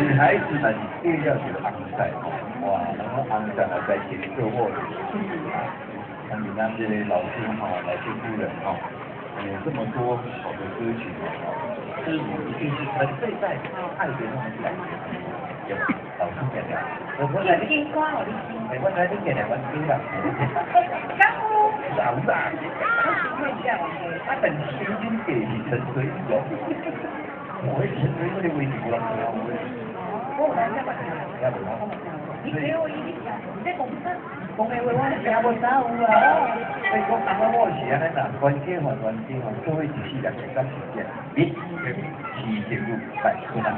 女孩子們最了解尪仔，哇，人講尪仔啊，在前做伙的，啊，像咱這個老師哈，老師夫人哈，有這麼多好的歌曲哦，師母一定是沉醉在愛的那種感覺，對吧？老師講講，我來聽歌予你聽。欸，我來你講兩阮歌啦。敢有？有啦。啊，但是真正是陳水扁哦，我迄陳水扁的話是無人聽有的。我有來遮嘛聽。聽無吼？你給我一你你在講啥？講的話我聽無啥有啊。所以講，當我是按呢啦，冤家還冤家還，做伙一世人會當是這，你是政府拜托啦，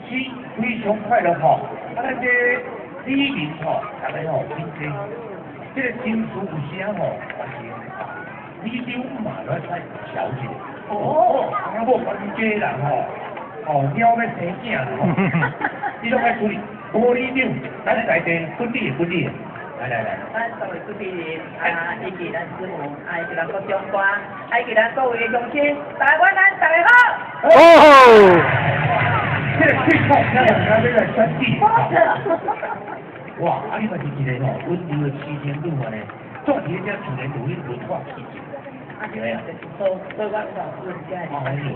是非常快樂吼。啊，咱這李明吼，逐个吼，真濟，這個情緒有時吼，嘛是李長嘛來使調一下。哦，阿某冤家人吼，哦，貓欲生囝吼，你攏愛處理。無里長，咱在地管理的管理的，來來來。咱作為主持人，啊，以及咱師母，啊，以及咱各長官，啊，以及咱各位的鄉親，大家晚安，大家好。哦。這個氣泡，咱兩個要來選舉。哇，啊，你嘛是一個吼溫柔的痴情女啊呢，住佇咧遮自然就有文化氣質。對啊。所以我老師才會。哎呦，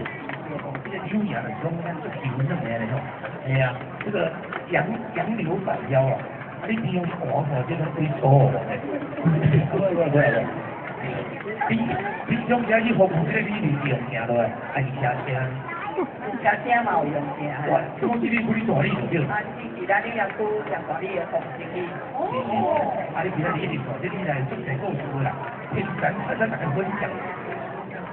這個柳芽就是講咱做氣氛兩個呢吼，哎呀，這個楊楊柳百腰啊，啊你平常看看這個幾粗哦，對對對。平平常時去服務這個理念是用行落來，還是車車？車車嘛有用行。哇，講這個不你大理就對。啊，是是咱你也拄上大理的方式去。哦。啊，你今仔日一直看，這你來做一個故事啦，天咱啊，咱大家分享。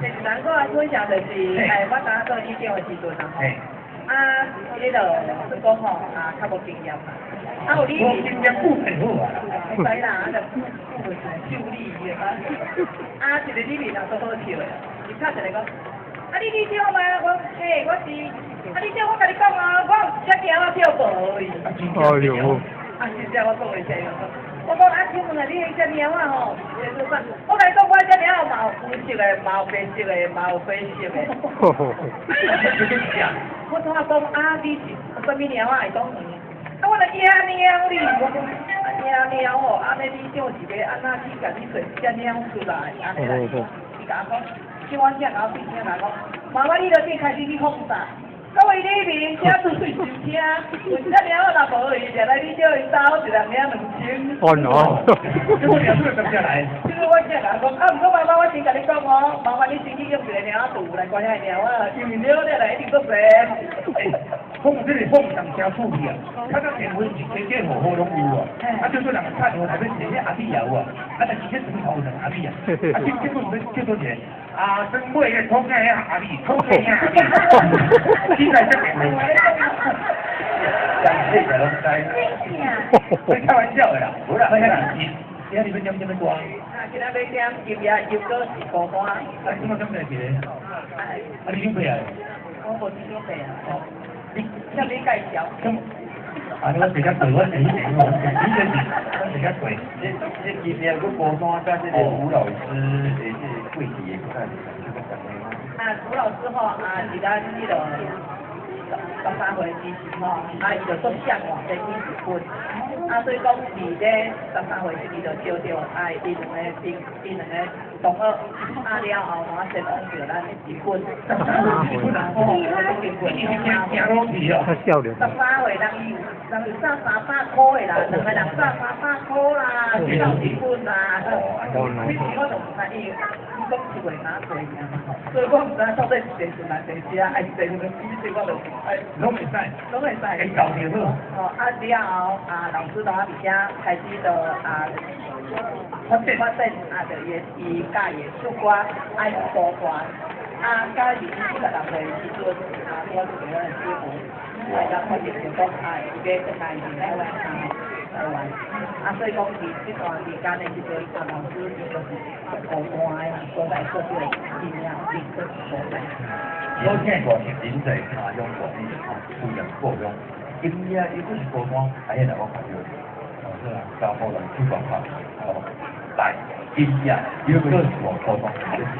就是咱我來分享就是，哎，我當做里長的時陣啊吼，啊，彼个算講吼，啊，較無經驗嘛，啊有里無經驗久很好啊。會使啦，啊，就久袂修理伊的啊，啊，一個里面人都好笑的，伊敲一個講，啊，你里長嗎？我嘿，我是，啊，里長我共你講啊，我有隻貓仔跳無伊。哎呦！啊，真正我講話這個。我講啊，請問啊，你彼隻貓仔吼，我共你講，我這隻貓嘛有灰色的，嘛有白色的，嘛有灰色的。我拄仔講啊，你是啥物貓仔？伊講，啊，我著野貓哩。我講野貓吼，按呢里長是欲按怎去共你揣一隻貓出來？按呢啦。伊共我講，叫阮囝共我對聽來講，媽媽你著去開始去放大。到尾伊裡面，才注意收聽。有一隻貓仔若無伊，掠來你叫伊走，一人領2000。哦喏，這個鳥出來怎來？這個我囝共講，啊，毋過媽媽我先共你講哦，麻煩你先去用一个貓仔櫥來關遐貓仔，因為了了來一定閣濟。講這個放上真趣味啊！較早電話是家家戶戶攏有啊，啊，就說人打電話來欲找彼阿美也有啊，啊，但是彼床頭有兩阿美啊，啊，這這個是叫做一個阿生買個土囝遐阿美，土囝遐阿美，現在這電話。這個攏知。開玩笑的啦，無啦，遐是，今日欲點啥物歌？啊，今仔欲點今夜又閣是孤單。啊，你怎麼點一個？啊，你長輩啊？我無長輩啊。你向你介紹。啊，我坐較過，我坐彼邊，我坐彼邊是，我坐較過。這這今夜閣孤單，佮這個吳老師的這個過去的較是這個講的。啊，吳老師吼，啊，佇咱彼個13歲之前吼，啊，伊就足嚮往欲去日本，啊，所以講佇咧十三歲時，伊就招著啊，伊兩個朋，伊兩個同學，啊了後，我前往著咱日本。日本，行路去哦。較少年。13歲人有賺300箍的啦，兩個人賺三百箍啦，去到日本啦。彼時我就毋知伊，伊講一月哪濟爾嘛，所以我毋知到底是坐船還是坐車，還是坐飛機，我就哎，攏會使，攏會使。會搞就好。哦，啊了後，啊老師就佇遐開始就啊發展發展啊，就伊伊教伊的唱歌愛孤單，啊，佮26歲的時陣，啊，我就佇咱的師傅，啊，伊發現就講啊，伊欲轉來台灣啊，台灣，啊，所以講佇這段時間的時陣，啊，老師伊就是孤單的啦，所在做這個今夜又閣是孤單。人在他鄉大地思念故鄉，今夜又閣是孤單，哎呀，我看著，哦，是啊，查埔人去廣告，哦，來，今夜又閣是孤單。